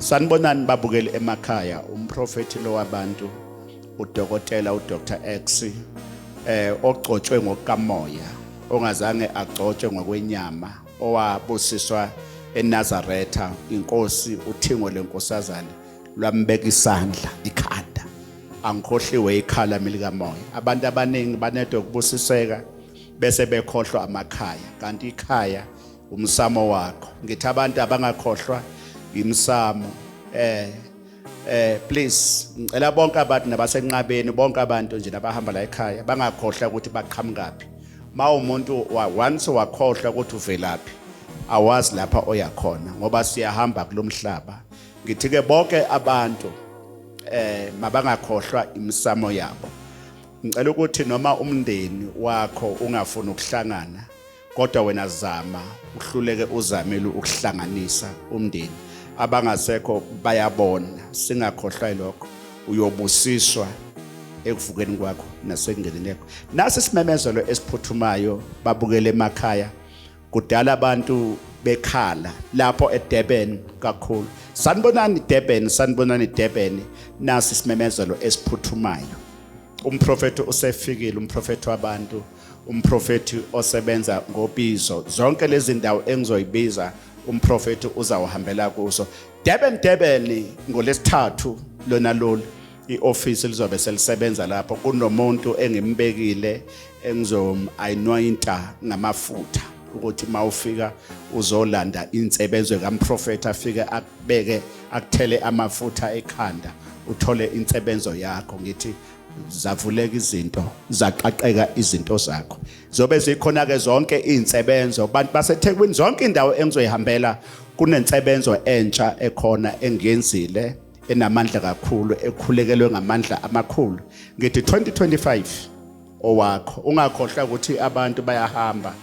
Sanibonani babukeli emakhaya, umprofethi lo wabantu udokotela uDr X ogcotshwe ngokukamoya, ongazange agcotshwe ngokwenyama, owabusiswa eNazaretha inkosi uthingo lenkosazane lwambeka isandla ikhanda. Angikhohliwe ikhala milikamoya. Abantu abaningi banedwe ukubusiseka bese bekhohlwa amakhaya, kanti ikhaya umsamo wakho. Ngithi abantu abangakhohlwa imsamo. Please, ngicela bonke abantu nabasenqabeni, bonke abantu nje nabahamba la ekhaya bangakhohlwa ukuthi baqhamukaphi. Ma umuntu once wakhohlwa ukuthi uvelaphi, awazi lapha oya khona, ngoba siyahamba kulomhlaba. Ngithi ke bonke abantu mabangakhohlwa imsamo yabo. Ngicela ukuthi noma umndeni wakho ungafuni ukuhlangana, kodwa wena zama uhluleke uzamele ukuhlanganisa umndeni. Abangasekho bayabona, singakhohlwa lokho. Uyobusiswa ekuvukeni kwakho nasekungeneni kwakho. Nasi isimemezelo esiphuthumayo babukele emakhaya. Kudala abantu bekhala lapho eDurban kakhulu. Sanibonani Durban, sanibonani Durban. Nasi isimemezelo esiphuthumayo. Umprofethi usefikile, umprofethi wabantu, umprofethi osebenza ngobizo. Zonke lezi ndawo engizoyibiza umprofethi uzawuhambela kuzo. Durban, Durban ngolesithathu lona lolu ioffice lizobe selisebenza lapho. Kunomuntu engimbekile engizom-anointa ngamafutha ukuthi mawufika uzolanda insebenzo kamprofethi, afike akubeke akuthele amafutha ekhanda uthole insebenzo yakho. Ngithi zavuleka izinto, zaqaqeka izinto zakho, zobe zikhona ke zonke izinsebenzo. Bantu baseThekwini, zonke indawo engizoyihambela kunensebenzo entsha ekhona engiyenzile, enamandla kakhulu, ekhulekelwe ngamandla amakhulu. Ngithi 2025 owakho. Ungakhohlwa ukuthi abantu bayahamba,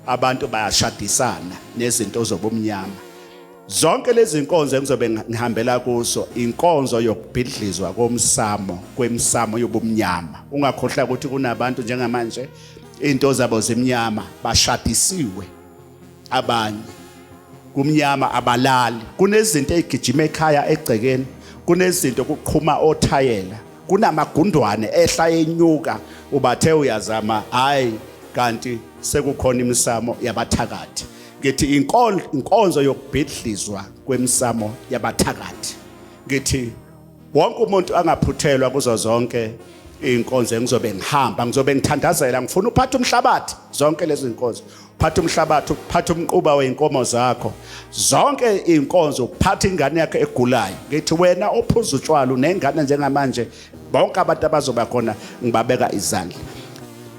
abantu bayashadisana nezinto zobumnyama. Zonke lezi nkonzo engizobe ngihambela kuzo inkonzo yokubhidlizwa komsamo, kwemsamo yobumnyama. Ungakhohlwa ukuthi kunabantu njengamanje into zabo zimnyama, bashadisiwe abanye kumnyama, abalali. Kunezinto ezigijima ekhaya egcekeni, kunezinto kuqhuma othayela, kunamagundwane ehla enyuka, ubathe uyazama, hayi kanti sekukhona imisamo yabathakathi. Ngithi inkonzo yokubhidlizwa kwemisamo yabathakathi. Ngithi wonke umuntu angaphuthelwa kuzo zonke inkonzo engizobe ngihamba, ngizobe ngithandazela, ngifuna uphathe umhlabathi. Zonke lezi inkonzo uphathe umhlabathi, uphathe umquba weyinkomo zakho, zonke inkonzo uphathe ingane yakho egulayo. Ngithi wena ophuza utshwala unengane njengamanje, bonke abantu abazoba khona ngibabeka izandla.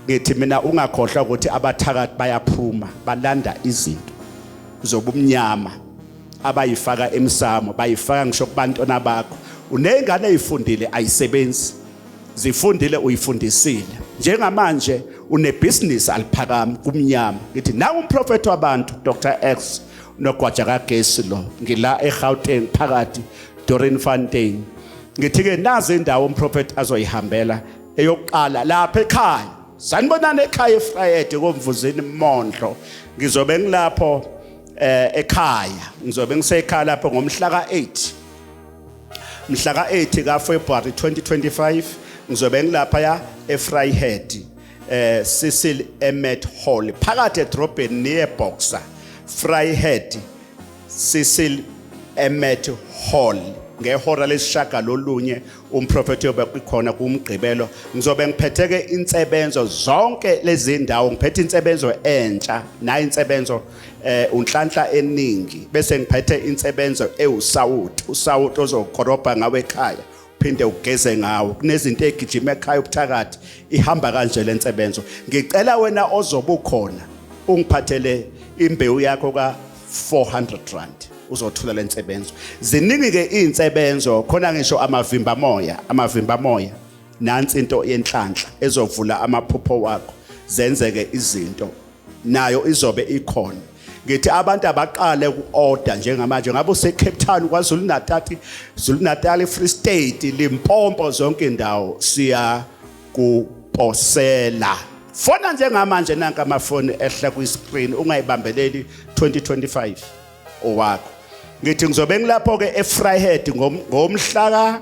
Ngithi mina ungakhohlwa ukuthi abathakathi bayaphuma balanda izinto zobumnyama abayifaka emsamo, bayifaka ngisho kubantwana bakho. Uney'ngane ey'fundile ayisebenzi, zifundile uyifundisile, njengamanje unebhizinisi aliphakami, kumnyama. Ngithi nawu umprofethi wabantu Dr X nogwaja kagesi lo, ngila eGauteng phakathi Doornfontein. Ngithi-ke nazi indawo umprofethi azoyihambela. Eyokuqala lapha ekhaya, sanibonani ekhaya eFrayede koMvuzini Mondlo. Ngizobe ngilapho ekhaya, ngizobe ngisekhaya lapho ngomhla ka-8, mhla ka-8 kaFebruary 2025. Ngizobe ngilapha ya eFryhead, Cecil Emmet Hall, phakathi edrobheni near Boxer. Vryheid, Cecil Emmet Hall, ngehora lesishagalolunye umprofethi yobe ikhona kumgqibelo. Ngizobe ngiphetheke insebenzo zonke lezi ndawo, ngiphethe insebenzo entsha nayo insebenzo unhlanhla eningi, bese ngiphethe insebenzo ewusawuti, usawuti ozokorobha ngawe ekhaya uphinde ugeze ngawo. Kunezinto ezigijima ekhaya, ubuthakathi, ihamba kanje lensebenzo. Ngicela wena ozobe ukhona ungiphathele imbewu yakho ka 400 rand, uzothola lensebenzo. Ziningi ke izinsebenzo khona, ngisho amavimba moya, amavimba moya. Nansi into yenhlanhla ezovula amaphupho wakho, zenzeke izinto, nayo izobe ikhona. Ngithi abantu abaqale uku-order njengamanje, ngabe use-Cape Town, KwaZulu Natal, Zulu Natal, Free State, Limpopo, zonke indawo siya kuposela. Fona njengamanje, nanka amafoni ehla kwi-screen, ungayibambeleli. 2025 owakho. Ngithi ngizobe ngilapho ke eVryheid ngomhla ka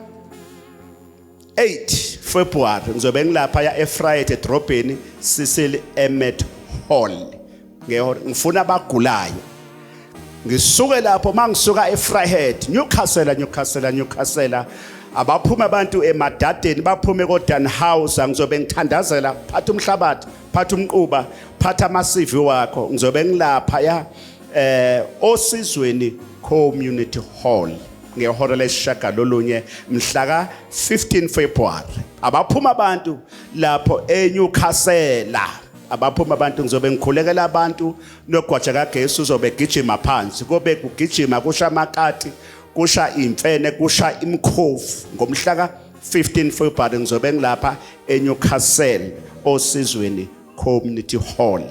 8 February, ngizobe ngilapha ya eVryheid edrobheni, Cecil Emmet Hall, ngehora. Ngifuna abagulayo. Ngisuke lapho, mangisuka eVryheid, Newcastle, Newcastle, Newcastle, abaphuma abantu emadadeni, baphume koDan House. Ngizobe ngithandazela. Phatha umhlabathi, phatha umquba, phatha amasivi wakho. Ngizobe ngilapha ya Osizweni Community Hall ngehora lesishagalolunye mhla ka 15 February. Abaphuma abantu lapho eNewcastle, abaphuma abantu. Ngizobe ngikhulekela abantu nogwaja kagesi uzobe gijima phansi, kobe kugijima, kusha amakati, kusha imfene, kusha imkhovu. Ngomhla ka 15 February ngizobe ngilapha eNewcastle, Osizweni Community Hall.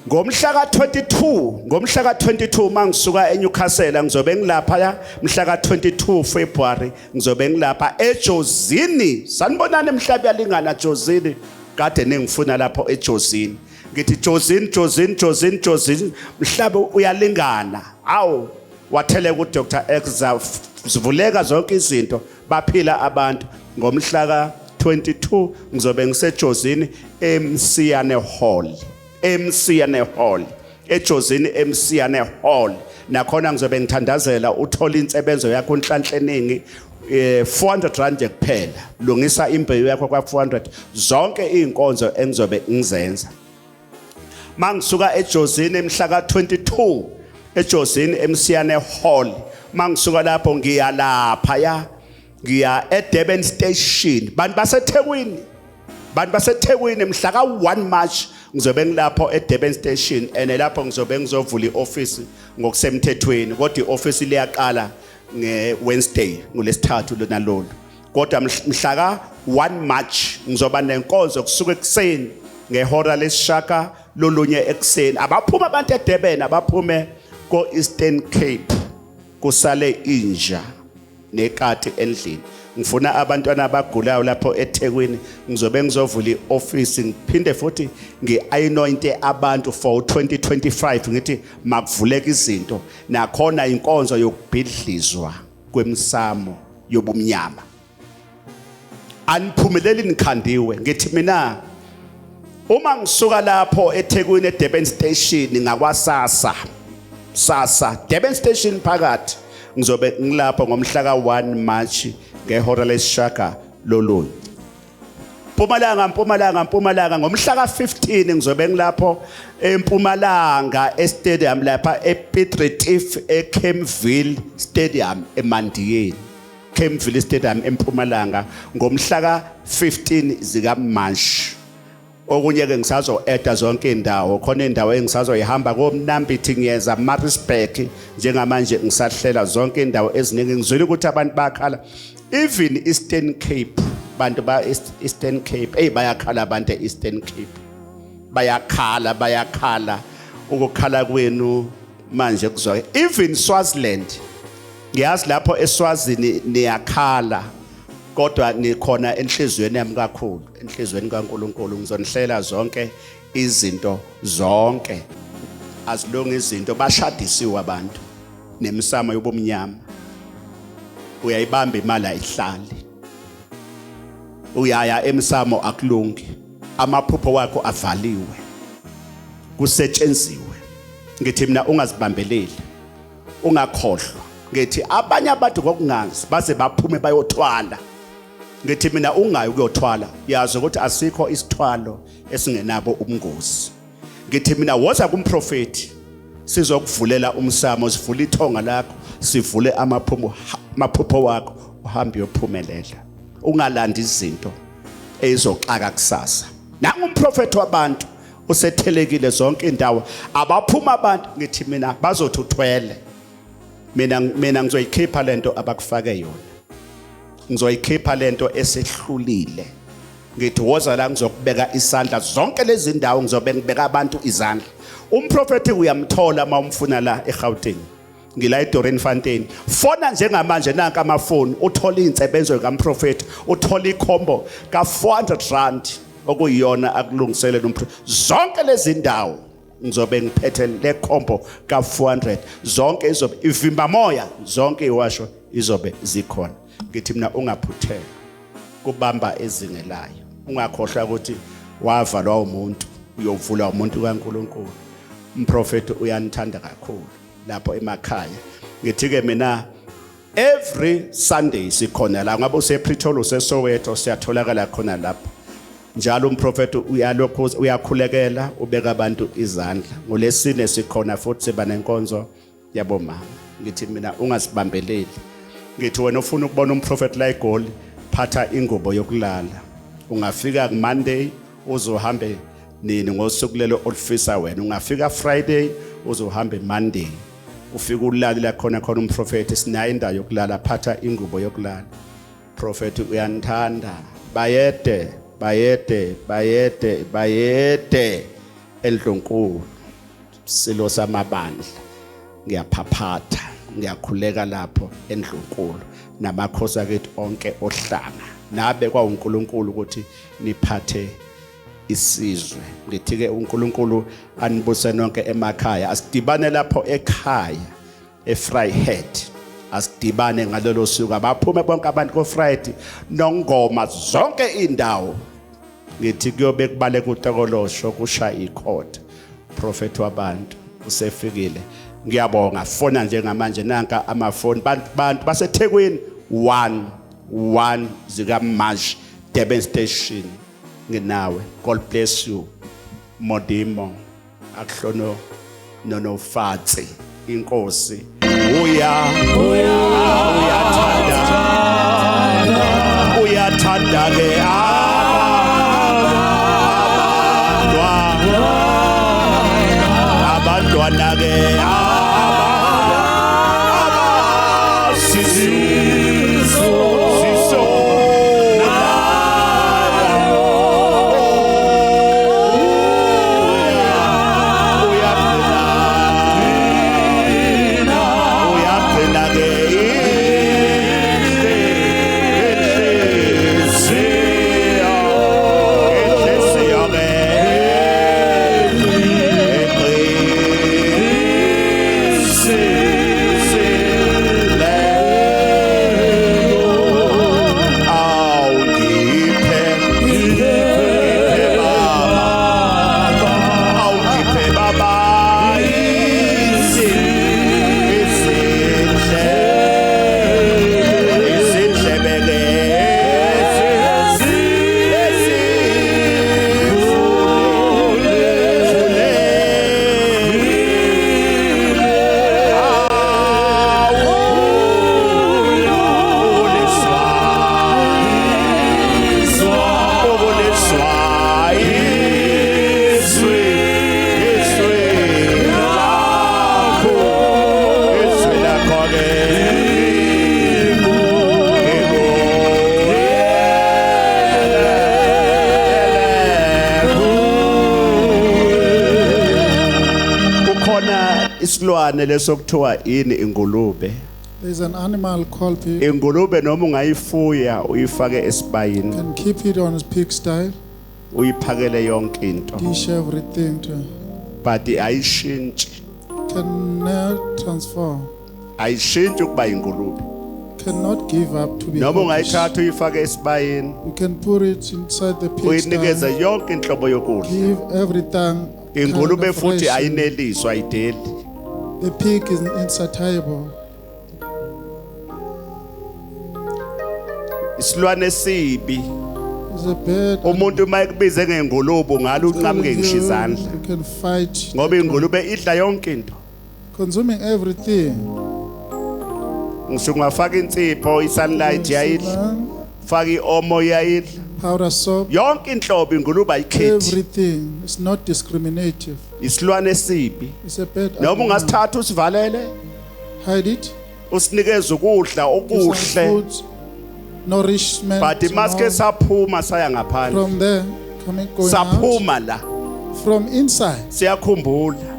Ngomhla ka-22, ngomhla ka-22 mangisuka eNewcastle, ngizobe ngilapha ya mhla ka-22 February, ngizobe ngilapha eJozini. Sanibonani, emhlaba yalingana Jozini. Kade ningifuna lapho eJozini. Ngithi Jozini, Jozini, Jozini, Jozini, mhlaba uyalingana. Awu, watheleka uDr X, zivuleka zonke izinto, baphila abantu. Ngomhla ka-22 ngizobe ngiseJozini, eMsiyane Hall, eMsiyane Hall eJozini, eMsiyane Hall. Nakhona ngizobe ngithandazela, uthola insebenzo yakho, inhlanhla eningi. R400 nje kuphela, lungisa imbewu yakho kwa 400. Zonke izinkonzo engizobe ngizenza mangisuka eJozini emhla ka22, eJozini eMsiyane Hall, mangisuka lapho ngiya lapha ya ngiya eDurban Station. Bantu baseThekwini, bantu baseThekwini, mhla ka1 March ngizobe ngilapho eDurban Station, and lapho ngizobe ngizovula ioffice ngokusemthethweni, kodwa ioffice liyaqala ngeWednesday, ngolesithathu lona lolu. Kodwa mhla ka 1 March ngizoba nenkonzo kusuka ekuseni ngehora lesishaka lolunye ekuseni. Abaphuma abantu eDurban, abaphume ko Eastern Cape, kusale inja nekati endlini. Ngifuna abantwana abagulayo lapho eThekwini. Ngizobe ngizovula ioffice, ngiphinde futhi ngi-anointe abantu for 2025. Ngithi makuvuleke izinto. Nakhona inkonzo yokubhidlizwa kwemsamo yobumnyama. Aniphumeleli, nikhandiwe. Ngithi mina uma ngisuka lapho eThekwini, eDurban Station, ngakwasasa sasa Durban Station phakathi, ngizobe ngilapho ngomhla ka1 March ngehora lesishaka lolunye. Mpumalanga, Mpumalanga, Mpumalanga, ngomhla ka15 ngizobe ngilapho eMpumalanga, estadium lapha ePiet Retief, eKemville Stadium eMandiyeni, Kemville Stadium eMpumalanga ngomhla ka15 zika March. Okunye ke ngisazo eda zonke indawo, khona indawo engisazoyihamba koMnambithi, ngiyeza Maritzburg. Njengamanje ngisahlela zonke indawo eziningi. Ngizwile ukuthi abantu bakhala even Eastern Cape, bantu ba Eastern Cape. Hey, bayakhala abantu eEastern Cape, bayakhala, bayakhala. Ukukhala kwenu manje kuzwa even Swaziland. Ngiyazi lapho eSwazini niyakhala, kodwa nikhona enhliziyweni yami kakhulu, enhliziyweni kaNkuluNkulu. Ngizonihlela zonke izinto zonke. Azilungi izinto, bashadisiwe abantu nemisamo yobumnyama. Uyayibamba imali, ayihlali. Uyaya emsamo, akulungi. Amaphupho wakho avaliwe, kusetshenziwe. Ngithi mina ungazibambeleli, ungakhohlwa. Ngithi abanye abantu ngokungazi baze baphume bayothwala. Ngithi mina ungayi ukuyothwala, yazi ukuthi asikho isithwalo esingenabo ubungozi. Ngithi mina woza kumprofeti, sizokuvulela umsamo, sivule ithonga lakho, sivule amaphupho, amaphupho wakho, uhambe uyophumelela. Ungalandi izinto ezizoxaka kusasa. Nangumprofeti wabantu usethelekile zonke indawo. Abaphuma abantu, ngithi mina bazothi uthwele. Mina ngizoyikhipha lento abakufake yona, ngizoyikhipha lento esehlulile. Ngithi woza la, ngizokubeka isandla. Zonke lezi ndawo ngizobe ngibeka abantu izandla. Umprofeti uyamthola uma umfuna la eGauteng, ngila eDoreen Fontein. Fona njengamanje, nanka amafoni, uthola insebenzo kamprofeti, uthola icombo ka R400 okuyiyona akulungiselela umprofeti zonke lezi ndawo. Ngizobe ngiphethe le combo ka 400, zonke izobe ivimba moya, zonke iwasho izobe zikhona. Ngithi mina ungaphuthelwa kubamba ezingelayo, ungakhohlwa ukuthi wavalwa umuntu, uyovula umuntu kaNkuluNkulu. Umprofeti uyanithanda kakhulu lapho emakhaya. Ngithi ke mina every Sunday sikhona la, ngabe usePretoria, useSoweto, siyatholakala khona lapho njalo. Umprofeti uyalokhu uyakhulekela, ubeka abantu izandla. Ngolesine sikhona futhi, siba nenkonzo yabomama. Ngithi mina ungasibambeleli. Ngithi wena ufuna ukubona umprofeti la eGoli, phatha ingubo yokulala. Ungafika ku-Monday, uzohambe nini ngosuku lelo olufisa wena. Ungafika Friday, uzohambe Monday. Ufika ulale khona khona umprofeti, sinayo indawo yokulala. Phatha ingubo yokulala. Prophet uyanithanda. Bayede, bayede, bayede, bayede endlunkulu, silo samabandla. Ngiyaphaphatha, ngiyakhuleka lapho endlunkulu namakhosi akithi onke ohlanga nabe kwaUNkulunkulu ukuthi niphathe isizwe. Ngithi ke uNkulunkulu anibuse nonke emakhaya. Asidibane lapho ekhaya eVryheid, asidibane ngalolo suku. Abaphume bonke abantu koVryheid, Nongoma, zonke indawo. Ngithi kuyobe kubaleka utokolosho, kusha ikhotha. Prophet wabantu usefikile. Ngiyabonga. Fona njengamanje, nanka amafoni. Bantu baseThekwini, 1 1 zika March, Durban Station, nginawe. God bless you. Modimo akuhlono nonofatsi inkosi uya uyathanda, uyathanda ke abantwana ke abasizo siso. Uyagcina ke inhliziyo, inhliziyo ke eqinisileyo. Awu ngiphe, ngiphe baba, awu ngiphe baba izindlebe, izindlebe ke ezivule. Awu ukulizwa izwi lakho, izwi lakho ke ngiku. Kukhona isilwane lesokuthiwa yini, ingulube. There's an animal called pig. Ingulube noma ungayifuya uyifake esibayini, Can keep it on its pig style, uyiphakele yonke into, dish everything to but ayishintshi. Cannot transform, Ayishintshi ukuba ingulube. Cannot give up to be Noma hoggish. ungayithatha uyifake esibayini, You can put it inside the pig uyinikeze style, yonke inhlobo yokudla, give everything kind ingulube of futhi ration. ayineliswa, ayideli. The pig is insatiable. Isilwane esibi. It's a bad Umuntu uma ekubize ngengulube ungalo unqamuke ngisho izandla, You can fight ngoba ingulube idla yonke into. Consuming everything. Ngisho ungafaka insipho, iSunlight, yayidla. Faka iOmo, yayidla. Powder soap, Yonke inhlobo, ingulube ayikhethi. Everything. It's not discriminative. Isilwane esibi. It's a bad Noma animal. ungasithatha usivalele, Hide it. usinikeze ukudla Give some okuhle, food, nourishment. But And maske all. saphuma saya ngaphandle, From there, coming, going out. Saphuma la, From inside, siyakhumbula.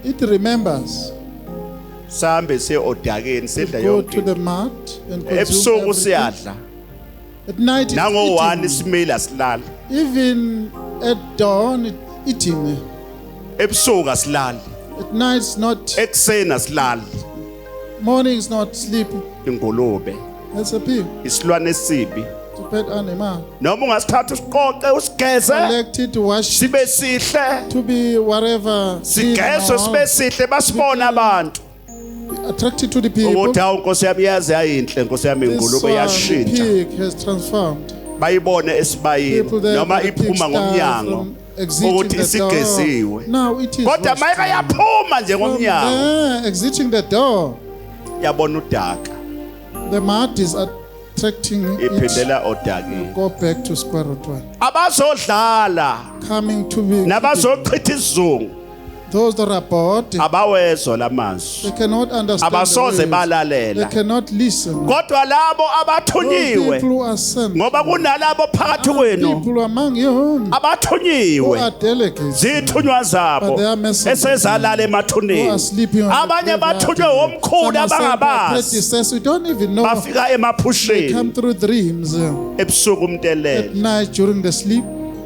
It remembers. Sihambe siye odakeni, sidla Go yonke to the mud and consume ebusuku everything. siyadla. At night, it's Nango-1 eating. simile, asilala. Even at dawn, it eating. Ebusuku asilali. At night it's not, Ekuseni asilali. Morning is not sleeping. Ingulube That's a pig. isilwane esibi. It's a pet animal. Noma ungasithatha usiqoqe usigeze Collect it, wash it sibe sihle, to be whatever. Clean sigezwe and sibe all. sihle, basibone abantu Attracted to the people. ukuthi hawu nkosi yami, yaze yayinhle nkosi yami This ingulube, one, the yashintsha. pig has transformed. Bayibone esibayeni People there, noma the pig iphuma star ngomnyango from exiting ukuthi the door. isigeziwe. Now it is Kodwa washed. mayike yaphuma nje From ngomnyango, there, exiting the door, yabona udaka, the mud is attracting it. iphindela odakeni. Go back to square root one. Abazodlala Coming to be nabazochitha isizungu those that are bored, abawezwa lamazwi, they cannot understand the abasoze words. They balalela. cannot listen. Kodwa labo Those abathunyiwe, people who are sent, ngoba kunalabo phakathi kwenu people among you who abathunyiwe, are delegates, zithunywa zabo But they are messengers esezalala who are emathuneni. sleeping on the Abanye graveyard. bathunywe omkhulu Some are sent by abangabazi, predecessors. We don't even know. bafika They come emaphusheni through dreams ebusuku at umntelele night during the sleep.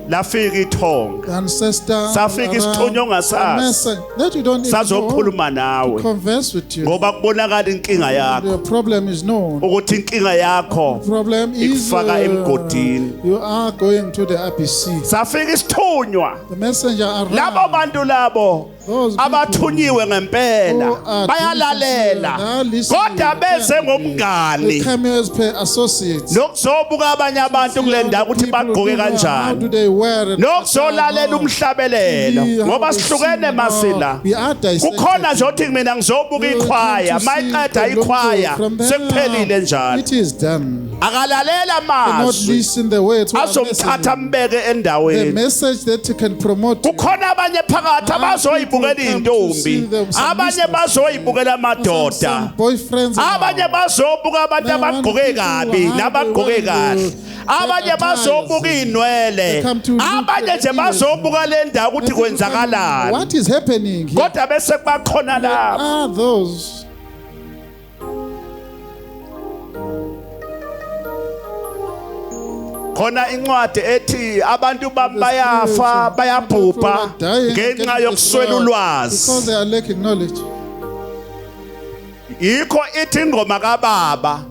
lafika ithonga, The ancestor, Safika isithunywa ongasazi. That you don't even know, sazokhuluma nawe converse with you. ngoba kubonakala inkinga yakho, The problem is known. ukuthi inkinga yakho Problem is ikufaka emgodini. you are going to the ABC. Safika isithunywa, The messenger arrived. labo bantu labo Those people abathunyiwe ngempela who are bayalalela, they are listening. kodwa beze They ngomngani come here as per associates. nokuzobuka abanye abantu kule ndawo ukuthi People bagqoke who know How do kanjani, they wear it? nokuzolalela umhlabelelo, ngoba sihlukene masila. We are dissected. Kukhona nje othi mina ngizobuka You come ikhwaya, to see mayiqeda the ikhwaya from there, sekuphelile njalo. It is done. Akalalela Cannot amazwi listen the words who are azomthatha messaging. ambeke The endaweni. message that can promote you. Kukhona abanye phakathi abazoyibukela iy'ntombi, abanye bazoyibukela amadoda, Some boyfriends and abanye all. bazobuka abantu abagqoke kabi nabagqoke kahle, abanye bazobuka iy'nwele, abanye nje bazobuka le ndawo ukuthi kwenzakalani, What is happening here? kodwa bese kubakhona lapho Are those khona incwadi ethi abantu bami bayafa bayabhubha ngenxa yokuswela Because ulwazi. they are lacking knowledge. Yikho ithi ingoma kababa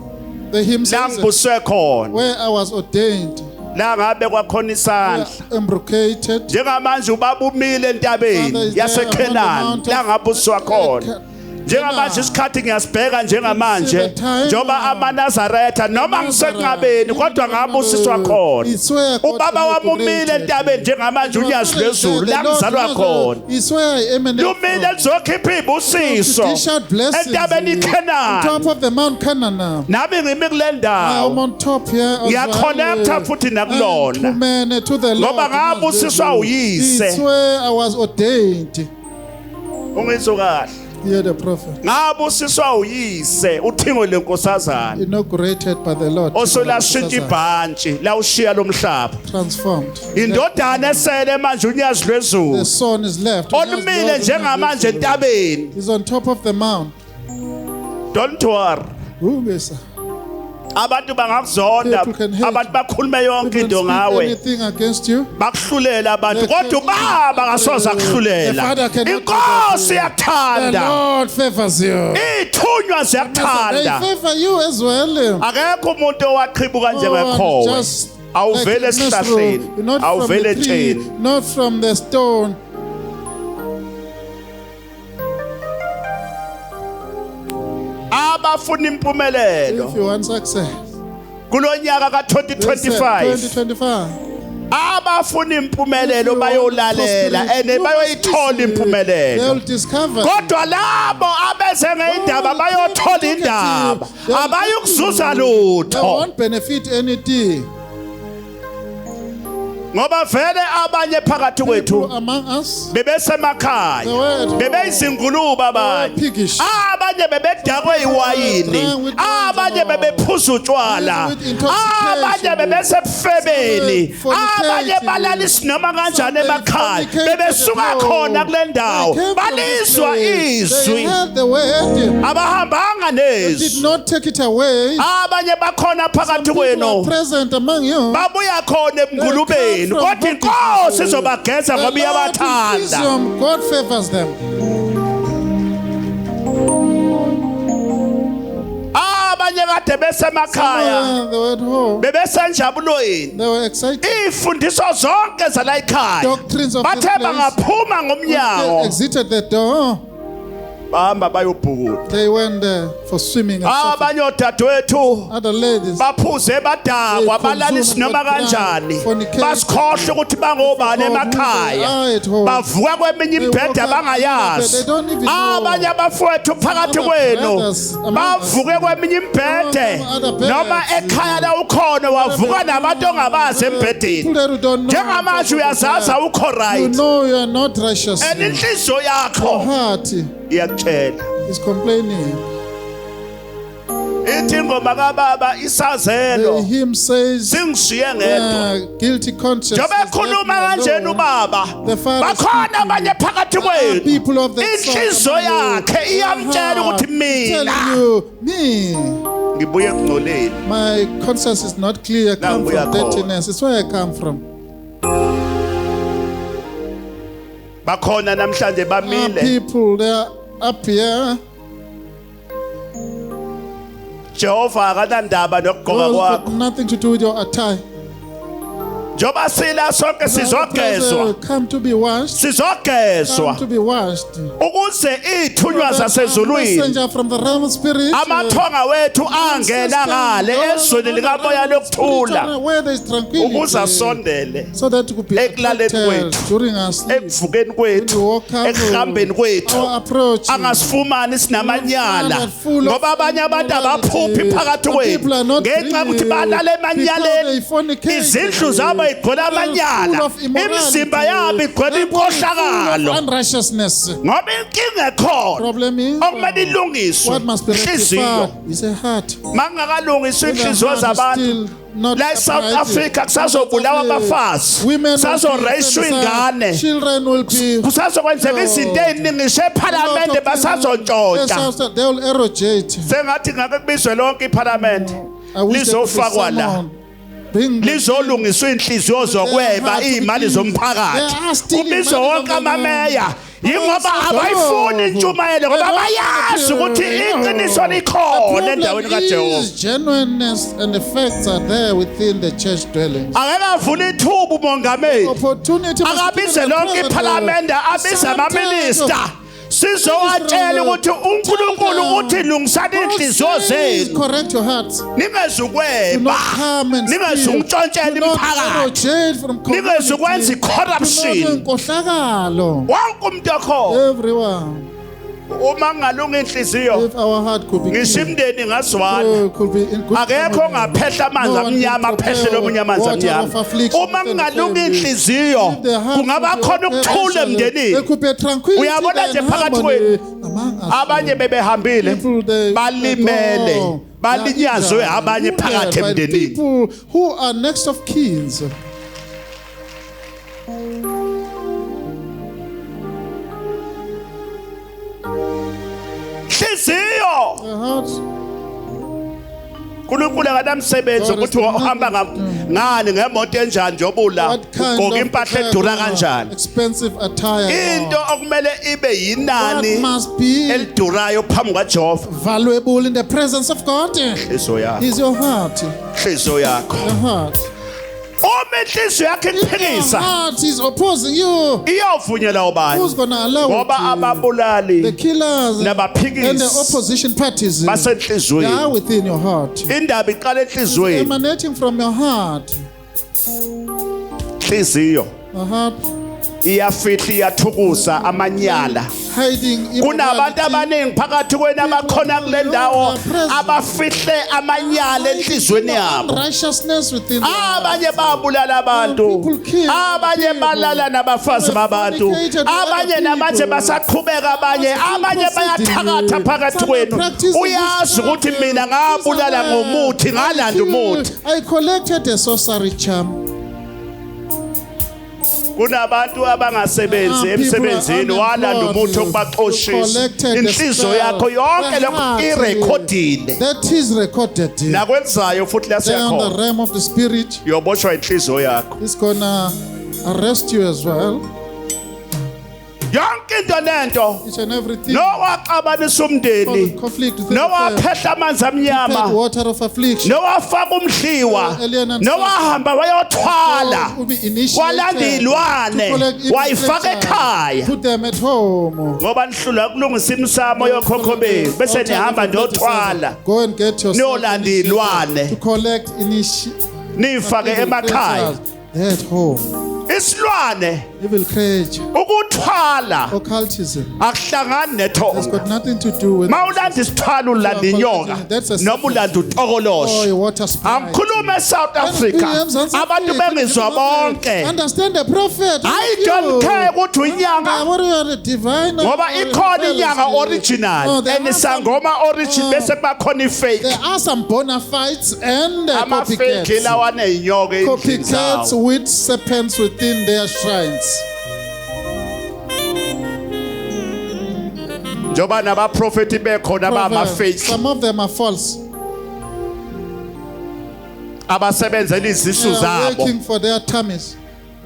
The hymn la says, ngibuswe khona, where I was ordained, la ngabe kwakhona isandla. embrocated, Njengamanje ubaba umile Father entabeni is there upon the yaseKhenani mount la of ngabuswa khona. Njengamanje isikhathi ngiyasibheka njengamanje njengoba amaNazaretha noma ngisekunqabeni kodwa ngabusiswa khona. It's where God Ubaba wami umile inaugurated. entabeni njengamanje unyazi lwezulu The la Lord ngizalwa knows, khona. It's where I emanate Lumile from. lizokhipha ibusiso To dish out blessings entabeni on iKhenani. top of the Mount Canaan now. Nami ngimi kule I am ndawo. on top here as Ngiyaconnecta well. futhi nakulona. And to the Lord. Ngoba ngabusiswa uyise. It's where I was ordained. Ungizwe kahle. Hear the prophet. Ngabusiswa uyise uthingo lenkosazana Inaugurated by the Lord. osolashintsha ibhantshi lawushiya lomhlaba. Transformed. Indodana esele manje unyazi The lwezulu son is left. olumile njengamanje entabeni. He's on top of the mount. Don't worry. Ungesa. Abantu bangakuzonda, People can hate abantu bakhulume yonke People into can speak ngawe, anything against you. bakuhlulela abantu, They kodwa can- ubaba akasoze The akuhlulela. Father cannot do Inkosi that. The iyakuthanda, Lord favors you. iy'thunywa They ziyakuthanda. favor you as well. Akekho umuntu owaqhibuka No njengekhowe one just awuvele like a mushroom. esihlahleni, You're not from awuvele the tree, etsheni. not from the stone. Abafuna impumelelo If you want success, kulonyaka Listen, ka-2025, 2025. abafuna impumelelo If you want bayolalela prosperity, ene you must bayoyithola listen. impumelelo. They'll discover. Kodwa labo abeze ngeindaba bayothola indaba, abayikuzuza They lutho, won't benefit anything. ngoba vele abanye phakathi People kwethu among us, bebesemakhaya, They were at home. bebeyizingulube abanye, They were piggish. abanye bebedakwe iwayini, Drunk with wine. abanye Abanye Lord. bebephuza utshwala, With intoxication. abanye bebesebufebeni, Some were abanye fornicating. balalisa noma kanjani Some they emakhaya, fornicated bebesuka at khona home. kule ndawo, They came from this balizwa place. They izwi, heard the word. abahambanga Did nezwi. not take it away. Abanye bakhona phakathi People are kwenu present among you. babuya khona emngulubeni, They come kodwa from inkosi izobageza The ngoba Lord will cleanse iyabathanda. them. God favors them. Abanye kade besemakhaya, They were at home. bebesenjabulweni, They were excited. iy'fundiso zonke zala ekhaya, Doctrines of this bathe place. bangaphuma When they ngomnyango exited the door, bahamba bayobhukuda. they went there for swimming and surfing. Abanye odadewethu Other ladies, baphuze badakwa, They balalisa consume noma and got kanjani, drunk, fornicated. basikhohle ukuthi bangobani Forgot who they emakhaya, are at home. bavuka kweminye They imibhede woke up, abangayazi. they don't even know. Abanye abafowethu phakathi Other kwenu brothers among bavuke kweminye imibhede, Among other beds. noma ekhaya la ukhona wavuka nabantu ongabazi embhedeni. People that you don't know. Njengamanje uyazazi awukho You right, know you are not righteous. and Your inhliziyo yakho heart iyakutshela, is complaining. ithi ingoma kababa The isazelo hymn says, singishiye ngedwa. guilty conscience. Njengoba has left ekhuluma me kanjena alone. ubaba, The Father bakhona speaking. abanye phakathi There are kwenu people of that sort inhliziyo among you. yakhe Their iyamtshela heart ukuthi mina telling you, me, ngibuye ekungcoleni. my conscience is not clear. I come Nanguya from khona. dirtiness. It's where I come from. Bakhona namhlanje There are bamile. people, they are up here. Jehova akanandaba nokugqoka God's got kwakho. nothing to do with your attire. Njengoba sila sonke sizogezwa, Come to be washed. sizogezwa Come to be washed. ukuze iy'thunywa zasezulwini, Messenger from the realm of spirit. amathonga wethu angena ngale ezweni likamoya lokuthula, Where there is tranquility. ukuze asondele So that could be ekulaleni attracted kwethu, during our sleep. ekuvukeni When we kwethu, woke up, ekuhambeni kwethu, our approach. angasifumani sinamanyala, ngoba abanye abantu abaphuphi phakathi kwethu ngenxa yokuthi balala emanyaleni, izindlu zabo igcwele amanyala, imizimba yabo igcwele inkohlakalo, Unrighteousness. ngoba inkinga ekhona Problem is, okumele ilungiswe what must be inhliziyo. rectified is a heart. Makungakalungiswa When the inhliziyo heart is zabantu still not la eSouth upright, Africa, kusazobulawa abafazi, women will be kusazoreyishwa ingane, children will be kusazokwenzeka izinto ey'ningi, ngisho ephalamende basazontshontsha. They will erogate. Sengathi ngake kubizwe lonke iphalamende I wish there could be lizofakwa la, someone bring lizolungiswa iy'nhliziyo zokweba iy'mali zomphakathi, kubizwe wonke amameya, yingoba abayifuni intshumayelo, ngoba bayazi ukuthi iqiniso likhona endaweni kaJehova. Is genuineness and the facts are there within the church dwellings. Akeke avule ithuba umongameli, Opportunity must be akabize given the lonke president. iphalamende, abize amaminista, sizowatshela ukuthi uNkulunkulu uthi lungisani God inhliziyo says, zenu, correct your hearts. Do ningezukweba, not come and steal. ningezukuntshontshela Do not imiphakathi, erogate from community. ningezukwenza i-corruption. Do not inkohlakalo. Wonke umuntu okhona, Everyone, uma kungalunga inhliziyo, if our heart could be ngisho clean, imndeni ingazwana, could be in good akekho harmony. ongaphehla amanzi No one can amnyama prepare aphehlele omunye amanzi water amnyama. of affliction Uma within the kungalunga family. inhliziyo, If the heart kungaba could be khona ukuthula okay, there emndenini. could be a tranquility Uyabona and nje phakathi harmony among us. Abanye bebehambile, People, they balimele, they go, balinyazwe they are abanye wounded phakathi by emndenini. People who are next of kins. Inhliziyo, The heart, uNkulunkulu akanamsebenzi God is ukuthi uhamba ngani, ngemoto enjani, njengoba ula what kind ugqoka of impahla edura kanjani. expensive attire? Into okumele ibe What yinani must be elidurayo phambi kwaJehova, valuable in the presence of God inhliziyo yakho, is your heart. inhliziyo yakho. Your heart. Uma inhliziyo yakho If your ikuphikisa, heart is opposing you, iyovunyelwa ubani? who's gonna allow Ngoba it? The ababulali killers and nabaphikisi the opposition parties, they are basenhliziyweni. within your heart. Indaba iqala enhliziyweni. Emanating from your heart. Inhliziyo The heart Iyafihla, iyathukusa amanyala. Hiding Kunabantu immorality. Abaningi phakathi kwenu abakhona kule ndawo abafihle amanyala enhliziyweni yabo. Righteousness within their Abanye babulala abantu, abanye balala nabafazi babantu, abanye namanje basaqhubeka, abanye bayathakatha phakathi kwenu. Uyazi ukuthi mina ngabulala ngomuthi, ngalanda umuthi. I collected a sorcery charm. Kunabantu abangasebenzi emsebenzini, walanda umuthi okubaxoshisa. Inhliziyo yakho yonke lokho irekhodile. That is recorded. Nakwenzayo futhi la There on the siyakhona realm of the spirit uyoboshwa inhliziyo yakho. Is gonna arrest you as well. Yonke into lento Each and everything. nowaxabanisa umndeni, Conflict within the family. nowaphehla amanzi Prepared amnyama, water of affliction. nowafaka umdliwa, nowahamba wayothwala, Will be initiated walanda iy'lwane, to collect evil wayifaka creatures, ekhaya. put them at home. Ngoba nihlulwa kulungisa imisamo yokhokho benu bese nihamba niyothwala, Go and get yourself niyolanda initiated iy'lwane, to collect niyifake evil emakhaya. creatures there at home. Isilwane, Evil creature, ukuthwala occultism akuhlangani has nethonga. got nothing to do with Ma ulanda isithwalo ulanda inyoka noma ulanda oh, utokoloshe. a water sprite. Angikhulume eSouth Africa, abantu bengizwa bonke. Understand the prophet. I don't care ukuthi uyinyanga, What you are, a divine? Ngoba ikhona inyanga original and isangoma origin, bese kuba khona ifake. There are some bona fides and Ama-fake copycats. lawa aney'nyoka ey'ndlini Copycats zawo. with serpents within their shrines. Njengoba nabaprofethi bekhona bama-fake, Some of them are false. abasebenzela izisu They are zabo, working for their tummies.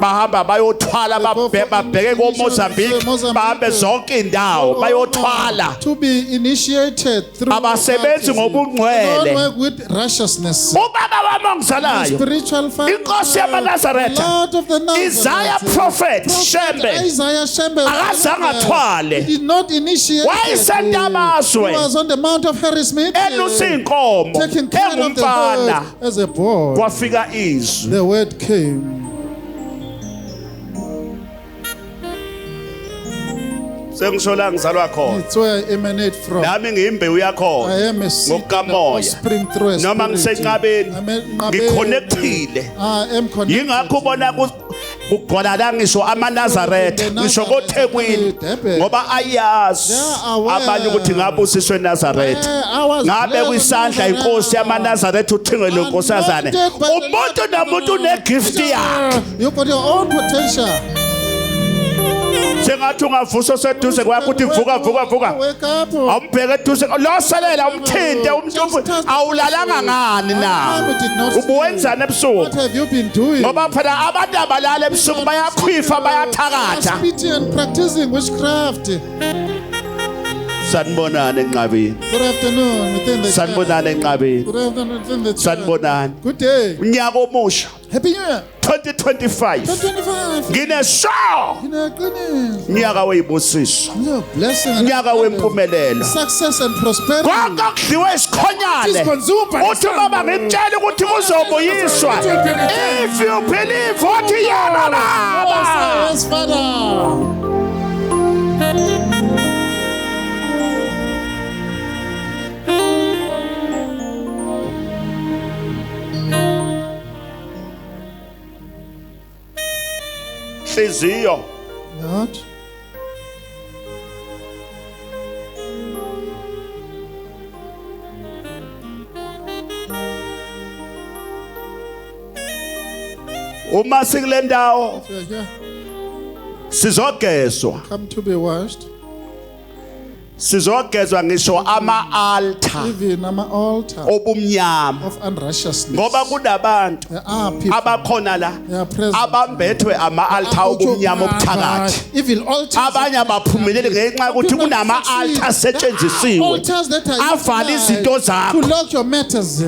Bahamba bayothwala, They go for babheke koMozambique, Mozambique. bahambe zonke iy'ndawo bayothwala. To be initiated through Abasebenzi occultism. ngobungcwele. They don't work with righteousness. Ubaba wami ongizalayo, Spiritual father, Inkosi yamaNazaretha, Lord of the Nazareth, Isaiah prophet Shembe, Isaiah Shembe, akazange athwale. He did not initiate. Wayesentabazwe. He was on the Mount of Harrismith, Elusa iy'nkomo, taking care of the engumfana. herd as a boy. Kwafika izwi. The word came. Sengisho la ngizalwa khona. It's where I emanate from. Nami ngiyimbewu yakhona I am a seed and the ngokukamoya. offspring through a Noma spirit. ngisenqabeni, I'm enqabeni. ngiconnectile. I am connected. Yingakho ubona kugcwala la ngisho amaNazaretha, ngisho koThekwini, ngoba ayazi abanye ukuthi ngabusiswe eNazaretha. Eh, I was Ngabe blessed kwisandla in inkosi yamaNazaretha uthingele unkosazane. Anointed by the Umuntu Lord. nomuntu unegift yakhe. You got your own potential. Sengathi ungavusa oseduze kwakho uthi vuka, vuka, vuka. Wake up. Awumbheke eduze lo selela, umthinte umuntu, awulalanga ngani na? Ubuwenzani ebusuku? What have you been doing? Ngoba phela abantu abalala ebusuku bayakhwifa, bayathakatha. Spitting and practicing witchcraft. Sanibonani enqabeni. Good afternoon within the church. Sanibonani enqabeni. Good afternoon within the church. Sanibonani. Good day. Unyaka omusha, Happy New Year. 2025. 2025. Nginesho Ngineqiniso. unyaka weyibusiso, Your blessing and unyaka wempumelelo. success and prosperity. Konke okudliwe isikhonyane, Is consumed by the uthi baba ngimtshela ukuthi kuzobuyiswa. If you believe, uthi yebo baba. Yes, Father. Nhliziyo, Lord, Uma sikule ndawo we are here. sizogezwa, Come to be washed. Sizogezwa ngisho ama-altar Even ama altar obumnyama, of unrighteousness. Ngoba kunabantu There are people abakhona la They are present. abambethwe ama-altar obumnyama obuthakathi. Evil altars. Abanye abaphumeleli ngenxa yokuthi kunama-altar asetshenzisiwe Altars that are avala utilized izinto zakho. to lock your matters.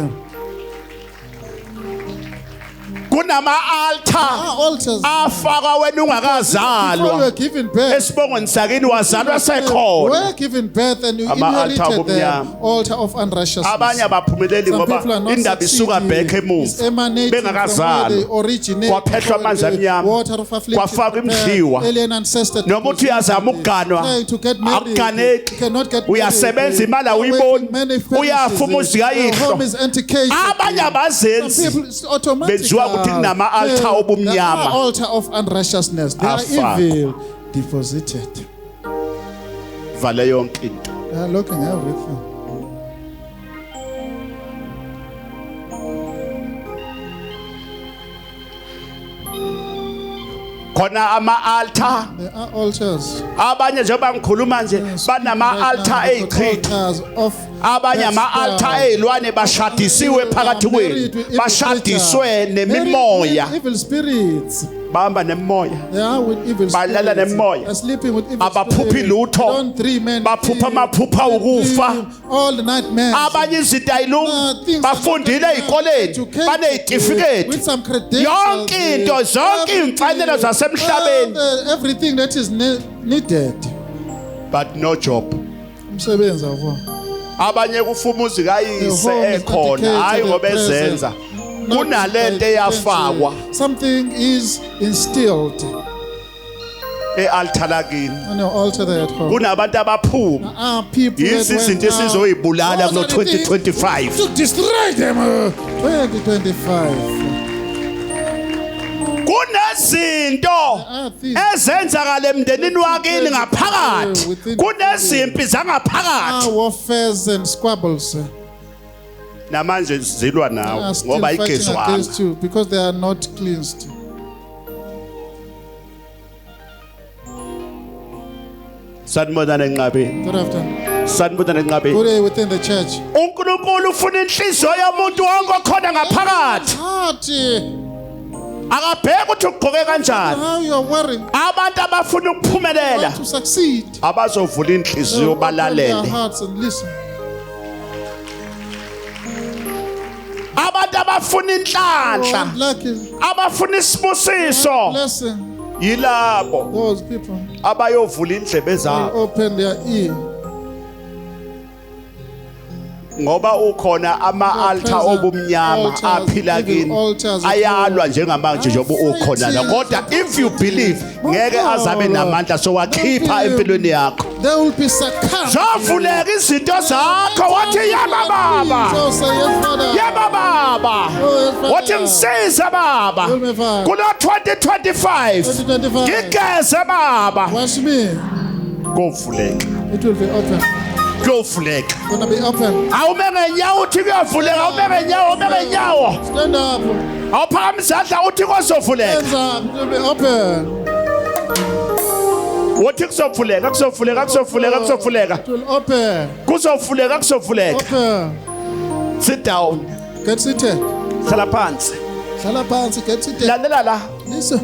Kunama-altar There are altars. afakwa wena Before you ungakazalwa were given birth, esibongweni sakini, wazalwa you sekhona. were given birth and you Ama-altar inherited the obumnyama. altar of unrighteousness. Abanye abaphumeleli Some ngoba people are not indaba isuka succeeding. back It's emuva emanating from where they bengakazalwa, originate, kwaphehlwa from amanzi the amnyama, water of affliction, kwafakwa prepared, imidliwa. alien ancestor Noma uthi uyazama ukuganwa, trying to get married, akuganeki. you cannot get married. Uyasebenza, imali You're awuyiboni. working, many finishes. Uyafa umuzi Your kayihlo. home is antiquated. Abanye Some abazenzi people, it's automatic. Benziwa ukuthi kunama-altar obumnyama. There are altar of unrighteousness. They are Afakwa. evil deposited. Vale yonke into. They are looking everything. Khona ama-altar. There are altars. Abanye njengoba ngikhuluma nje banama-altar ey'chitho, Altars of abanye ama-altar ey'lwane, bashadisiwe phakathi kwenu, bashadiswe nemimoya. Evil spirits. Bahamba nemimoya. They are with evil Balala spirits. nemimoya. They are sleeping with evil Abaphuphi spirits. lutho. Don't dream and Baphupha amaphupha They ukufa. dream all the nightmares. Abanye izinto ayilungi, Things are bafundile not ey'koleni, educated baney'tifiketi, with some credentials. yonke into, zonke iy'mfanelo zasemhlabeni. Everything that is needed. But no job. Umsebenzi awukho. Abanye kufa umuzi The kayise home is ekhona, dedicated hhayi at ngoba present. ezenza, Not kunalento by eyafakwa potential. Something is instilled e-altar lakini. on your altar there at home. Kunabantu abaphuma. Are people that Yizi went izinto out. esizoyibulala Those are the things kulo-2025. to destroy them. 2025. Kunezinto There are things ezenzakala emndenini wakini ngaphakathi, kunezimpi zangaphakathi. are warfares and squabbles Namanje zilwa nawe are still ngoba fighting ayigezwanga. against you because they are not cleansed. Sanibonana enqabeni. Good afternoon. Sanibonana enqabeni. Good day within the church. UNkulunkulu ufuna inhliziyo yomuntu wonke okhona ngaphakathi. Heart, Akabheki ukuthi ugqoke kanjani. how you are wearing, Abantu abafuna ukuphumelela want to succeed. abazovula They inhliziyo will open their balalele. hearts and listen. Abantu abafuna inhlanhla, Want lucky abafuna isibusiso, blessing. yilabo Those people abayovula indlebe will zabo open their ear. ngoba ukhona ama-altar obumnyama aphila kini, ayalwa njengamanje njengoba ukhona la, kodwa if you believe ngeke azabe namandla sowakhipha empilweni yakho. They will be succumbed. Zovuleka izinto zakho, wathi yaba baba. So say yes, Father. Yaba baba. Wathi ngisize baba kulo 2025, 2025. ngigeze baba. Wash me. Kovuleka. It will be open. Kuyovuleka. Gonna be open. Awume ngenyawo uthi kuyovuleka, awume ngenyawo, awume ngenyawo. Stand up. Awuphakamise izandla uthi kuzovuleka. Hands up. It will be open. Uthi kuzovuleka, kuzovuleka, kuzovuleka, kuzovuleka. It will open. Kuzovuleka, kuzovuleka. Open. Sit down. Get seated. Hlala phansi. Hlala phansi. Get seated. Lalela la. Listen.